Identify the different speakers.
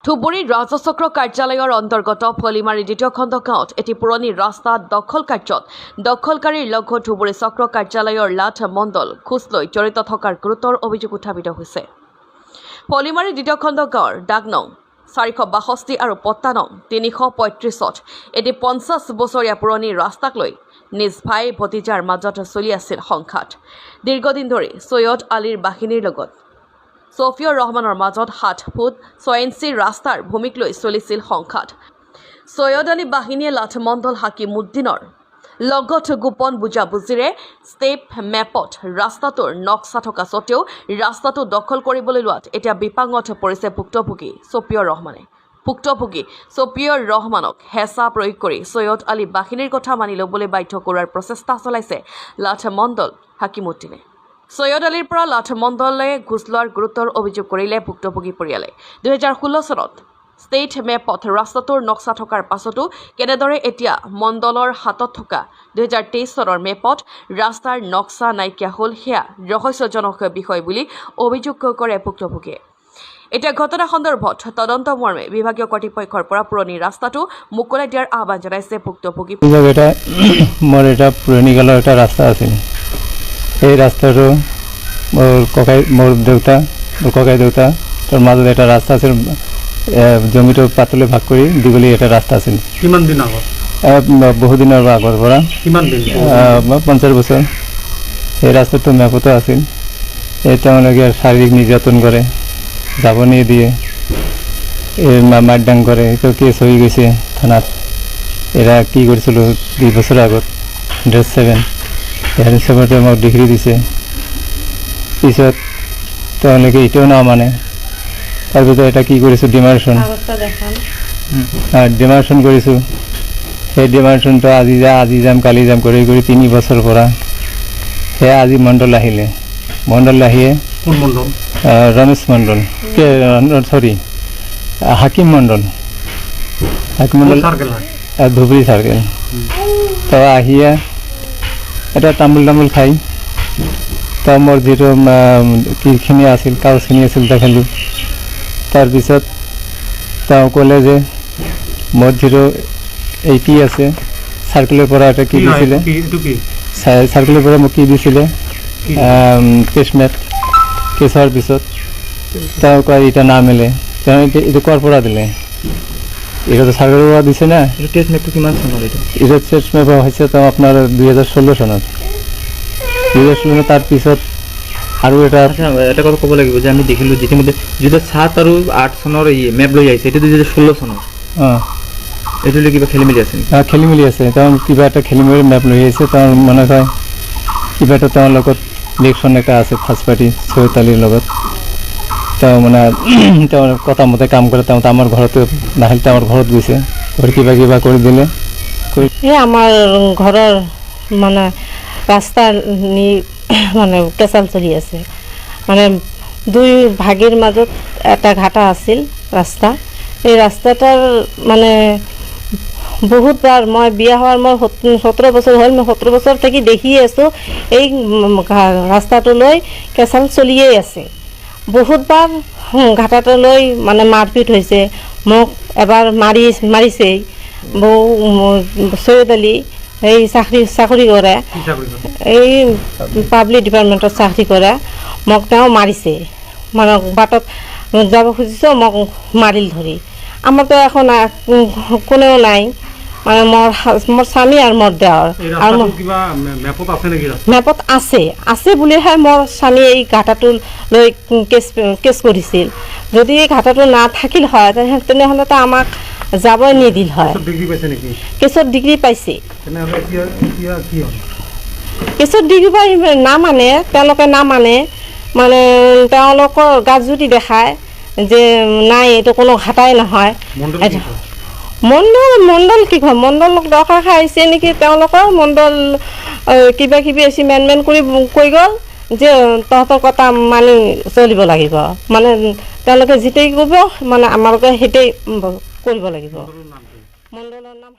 Speaker 1: ধুবুৰী ৰাজচক্ৰ কাৰ্যালয়ৰ অন্তৰ্গত ফলিমাৰী দ্বিতীয় খণ্ড গাঁৱত এটি পুৰণি ৰাস্তা দখল কাৰ্যত দখলকাৰীৰ লগত ধুবুৰী চক্ৰ কাৰ্যালয়ৰ লাট মণ্ডল ঘোচ লৈ জড়িত থকাৰ গুৰুতৰ অভিযোগ উত্থাপিত হৈছে। ফলিমাৰী দ্বিতীয় খণ্ড গাঁৱৰ দাগ নং 462 আৰু পট্টা নং 335ত এটি 50 বছৰীয়া পুৰণি ৰাস্তাক লৈ নিজ ভাই ভতিজাৰ মাজত চলি আছিল সংঘাত। দীৰ্ঘদিন ধৰি চৈয়দ আলীৰ বাহিনীৰ লগত ছফিয়ৰ ৰহমানৰ মাজত 7 ফুট 6 ইঞ্চিৰ ৰাস্তাৰ ভূমিক লৈ চলিছিল সংঘাত। চৈয়দ আলী বাহিনীয়ে লাট মণ্ডল হাকিমুদ্দিনৰ লগত গোপন বুজাবুজিৰে ষ্টেট মেপত ৰাস্তাটোৰ নক্সা থকা স্বত্তেও ৰাস্তাটো দখল কৰিবলৈ লোৱাত এতিয়া বিপাঙত পৰিছে ভুক্তভোগী ছফিয়ৰ ৰহমানে। ভুক্তভোগী ছফিয়ৰ ৰহমানক হেঁচা প্ৰয়োগ কৰি চৈয়দ আলী বাহিনীৰ কথা মানি ল'বলৈ বাধ্য কৰোৱাৰ প্ৰচেষ্টা চলাইছে লাট মণ্ডল হাকিমুদ্দিনে। চৈয়দ আলীৰ পৰা লাট মণ্ডলে ঘোচ লোৱাৰ গুৰুতৰ অভিযোগ কৰিলে ভুক্তভোগী পৰিয়ালে। 2016 চনত ষ্টেট মেপত ৰাস্তাটোৰ নক্সা থকাৰ পাছতো কেনেদৰে এতিয়া মণ্ডলৰ হাতত থকা 2023 চনৰ মেপত ৰাস্তাৰ নক্সা নাইকিয়া হ'ল, সেয়া ৰহস্যজনক বিষয় বুলি অভিযোগ কৰে ভুক্তভোগীয়ে। এতিয়া ঘটনা সন্দৰ্ভত তদন্ত মৰ্মে বিভাগীয় কৰ্তৃপক্ষৰ পৰা পুৰণি ৰাস্তাটো মোকলাই দিয়াৰ আহ্বান জনাইছে ভুক্তভোগী।
Speaker 2: অভিযোগ এটা মোৰ এটা পুৰণি কালৰ এটা ৰাস্তা আছিল। সেই ৰাস্তাটো মোৰ ককাই, মোৰ দেউতা, মোৰ ককাই দেউতা তাৰ মাজত এটা ৰাস্তা আছিল। জমিটো পাতলৈ ভাগ কৰি দীঘলী এটা ৰাস্তা আছিল।
Speaker 3: কিমান দিন আগত?
Speaker 2: বহুদিনৰ আগৰ পৰা।
Speaker 3: কিমান দিন?
Speaker 2: 50 বছৰ। সেই ৰাস্তাটো মেপতো আছিল। এই তেওঁলোকে শাৰীৰিক নিৰ্যাতন কৰে, যাব নিদিয়ে, এই মাৰদাং কৰে। এইটো কেছ হৈ গৈছে থানাত। এৰা কি কৰিছিলোঁ 2 বছৰ আগত 107 107তে মোক ডিগ্ৰী দিছে। পিছত তেওঁলোকে এতিয়াও নামানে। তাৰপিছত এটা কি কৰিছোঁ, ডিমাৰ্চন ডিমাৰ্চন কৰিছোঁ। সেই ডিমাৰ্চনটো আজি যা, আজি যাম, কালি যাম কৰি কৰি 3 বছৰ পৰা সেয়া আজি মণ্ডল আহিলে। মণ্ডল আহিয়ে
Speaker 3: কোন মণ্ডল?
Speaker 2: ৰমেশ মণ্ডল, কে চৰি, হাকিম মণ্ডল, হাকিম মণ্ডল।
Speaker 3: চাৰ্কেল হয়?
Speaker 2: ধুবুৰী চাৰ্কেল। তো আহিয়ে এটা তামোল তামোল খাই তো মোৰ যিটো কিখিনি আছিল, কাগজখিনি আছিল, দেখালোঁ। তাৰপিছত তেওঁ ক'লে যে মোৰ যিটো এইটি আছে, চাৰ্কেলৰ পৰা এটা কি
Speaker 3: কি হয়?
Speaker 2: দিছিলে।
Speaker 3: কি এইটো কি?
Speaker 2: চাৰ্কেলৰ পৰা মোক কি দিছিলে?
Speaker 3: কি?
Speaker 2: Cash map. কেছ হোৱাৰ পিছত তেওঁ কয় এতিয়া নামিলে। তেওঁ এতিয়া এইটো ক'ৰ পৰা দিলে? এটাতো চাৰ্কেলৰ পৰা দিছে না।
Speaker 4: এইটো টেষ্ট মেপটো কিমান চনৰ এইটো?
Speaker 2: এটা টেষ্ট মেপ হৈছে তো আপোনাৰ 2016 চনত, 2016। তাৰপিছত আৰু এটা
Speaker 4: আচ্ছা, এটা কথা ক'ব লাগিব যে আমি দেখিলোঁ ইতিমধ্যে 2007 আৰু 8 চনৰ এই মেপ লৈ আহিছে, এইটো 2016 চনৰ।
Speaker 2: অঁ।
Speaker 4: এইটো লৈ কিবা খেলি মেলি আছে নেকি?
Speaker 2: অঁ, খেলি মেলি আছে। তেওঁ কিবা এটা খেলি মেলি মেপ লৈ আহিছে। তেওঁৰ মানে কয় কিবা এটা তেওঁৰ লগত ৰিলেশ্যন এটা আছে ফাৰ্ষ্ট পাৰ্টি চৈয়দ আলীৰ লগত। তেওঁ মানে তেওঁৰ কথা মতে কাম কৰে। তেওঁ আমাৰ ঘৰতে নাহিল, তেওঁৰ ঘৰত গৈছে, ঘৰত কিবা কিবা কৰি দিলে কৰি।
Speaker 5: এই আমাৰ ঘৰৰ মানে ৰাস্তা নি মানে কেঁচাল চলি আছে। মানে দুই ভাগিৰ মাজত এটা ঘাটা আছিল ৰাস্তা। এই ৰাস্তাটাৰ মানে বহুতবাৰ, মই বিয়া হোৱাৰ মোৰ 17 বছৰ হ'ল, মই 17 বছৰ থাকি দেখিয়ে আছোঁ, এই ৰাস্তাটো লৈ কেঁচাল চলিয়েই আছে। বহুতবাৰ ঘাটাটো লৈ মানে মাৰপিট হৈছে। মোক এবাৰ মাৰিছেই। বৌ চৈয়দ আলী এই চাকৰি কৰে।
Speaker 3: কি চাকৰি কৰে?
Speaker 5: এই পাব্লিক ডিপাৰ্টমেণ্টত চাকৰি কৰে। মোক তেওঁ মাৰিছে, মানে বাটত যাব খুজিছোঁ, মোক মাৰিল ধৰি। আমাৰতো এখন কোনেও নাই, মানে মোৰ স্বামী আৰু মোৰ দেওৰ।
Speaker 3: এই
Speaker 5: আৰু
Speaker 3: ৰাস্তাটো কিবা মেপত আছে নেকি ৰাস্তা?
Speaker 5: মেপত আছে, আছে বুলিহে মোৰ স্বামী এই ঘাটাটো লৈ কেছ কৰিছিল। যদি এই ঘাটাটো নাথাকিল হয়, তেনেহ'লেতো আমাক যাবই নিদিল হয়।
Speaker 3: কেছত ডিগ্ৰী পাইছে নেকি?
Speaker 5: কেছত ডিগ্ৰী পাইছে।
Speaker 3: তেনেহ'লে এতিয়া কি হ'ল?
Speaker 5: কেছত ডিগ্ৰী পাই নামানে, তেওঁলোকে নামানে। মানে তেওঁলোকৰ গাত জুতি দেখায় যে নাই, এইটো কোনো ঘাটাই নহয়।
Speaker 3: মণ্ডল কি কয়?
Speaker 5: মণ্ডল কি কয়? মণ্ডলক দৰকাৰ খাইছে নেকি তেওঁলোকৰ? মণ্ডল কিবা কিবি আছে, মেন মেন কৰি কৈ গ'ল যে তহঁতৰ কথা মানি চলিব লাগিব। মানে তেওঁলোকে যিটোই ক'ব, মানে আমালোকে সেইটোৱেই কৰিব লাগিব।
Speaker 3: মণ্ডলৰ নাম কি?
Speaker 5: মণ্ডলৰ নাম